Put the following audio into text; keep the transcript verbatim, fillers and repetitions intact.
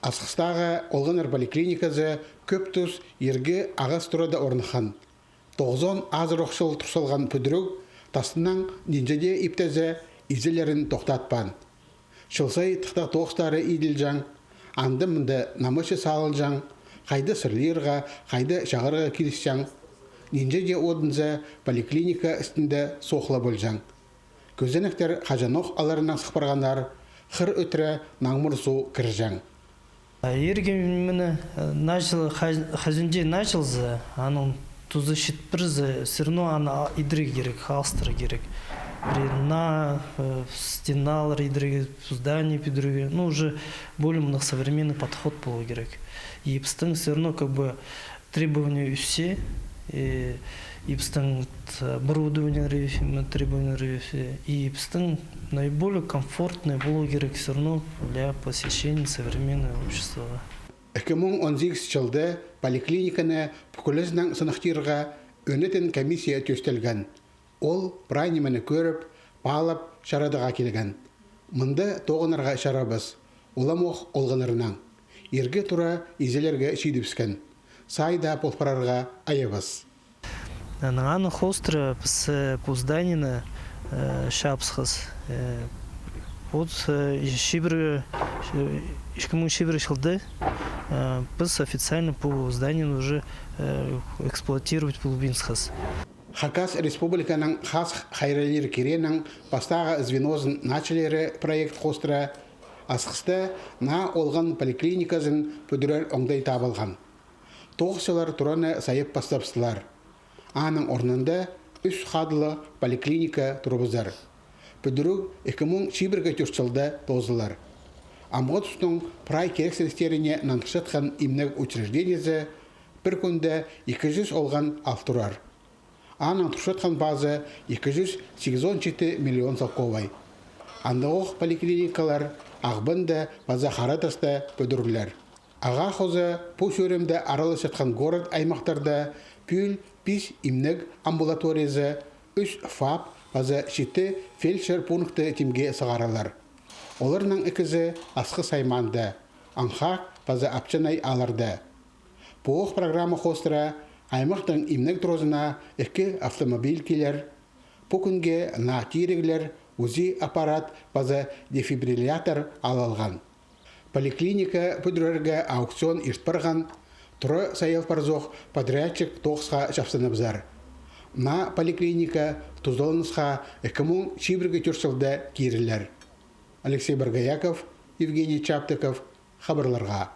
Асхыстағы олғаннар поликлиниказы кӧп тус иргі ағас турада орныххан. Тоғызон азырох чыл тур салған пӱдіріг тастынаң нинҷе дее иптезе, изелерін тохтатпаан. Чыл сай тыхтағ тоғыстары иділҷең, анда-мында намысчы салылҷаң, хайда сырлирға, хайда чағырға килісчең. Нинҷе дее одынза, поликлиника істінде соохла полҷаң. Кӧзенектер хаҷанох аларынаң сых парғаннар, хыр ӧтіре наңмыр суу кірҷең. Иргі мына, э, начал, хаз-, хазинҷе началза, аның тузы читпірзе, всё равно аны а-, идерге кирек, алыстырарға кирек. При на, э, стеналар идерге, здание пӱдірерге, ну, уже более мындағ современный подход поларға кирек. И пістің всё равно как бы требования ӧсче, и, и пістің вот оборудование ре-, требования ре-, и пістің наиболее комфортный полу кирек всё равно для посещения современного общества. Ікі муң он сигізінҷі чылда поликлиниканы пӱкӱлезінең сыныхтирға ӧнетін комиссия тӧстелген. Ол прай нимені кӧріп, паалап, чарадарға килген. Мында тоғынарға чарабас, уламох олғаннарнаң. Иргі тура изелерге чидібіскен. Сай даа пол парарға айабас. Аның, аның хоостыра піс, э, пу зданиені, э, чаабысхабыс. Э, вот, э, чибіргі, э, ікі муң чибіргі чылда, э, піс официально пу зданиені уже, э, эксплуатировать полбинсхабыс. Хакас Республиканың Хасх хайраллир киренің пастағы звенозын началлиры проект хоостыра Асхыста наа олған поликлиниказын пӱдірер оңдай табылған. Тоғысчылар тураны сайып пастабыстылар. Аның орнында ӱс хадылығ поликлиника турыбызар. Пӱдіріг ікі муң чибіргі тӧрт чылда тоозылар. Амғы тустың прай кирексіністеріне нандырчатхан имнег учреждениезі пір кӱнде ікі чӱс олған ал турар. Аның турчатхан пазы ікі чӱс сигізон читі миллион салковай. Андағох поликлиникалар Ағбанда паза Хара Таста пӱдірілер. Ағаа хоза пу сӧремде араласчатхан город-аймахтарда пӱӱл пис имнег амбулаториязы, ӱс ФАП паза читі фельдшер пункты тимге сығарылар. Оларның ікізі Асхыс аймаанда, Анхак паза Апчанай аалларда. Пу ох программа хоостыра аймахтың имнег туразына ікі автомобиль килер. Пу кӱнге наа тиріглер, УЗИ аппарат паза дефибриллятор алылған. Поликлиника пӱдірерге аукцион ирт парған, тура сайыл парзох подрядчик тоғысха чапсыныбызар. Наа поликлиника тузаланысха ікі муң чибіргі тӧрт чылда кирілер. Алексей Боргояков, Евгений Чаптыков, хабарларға.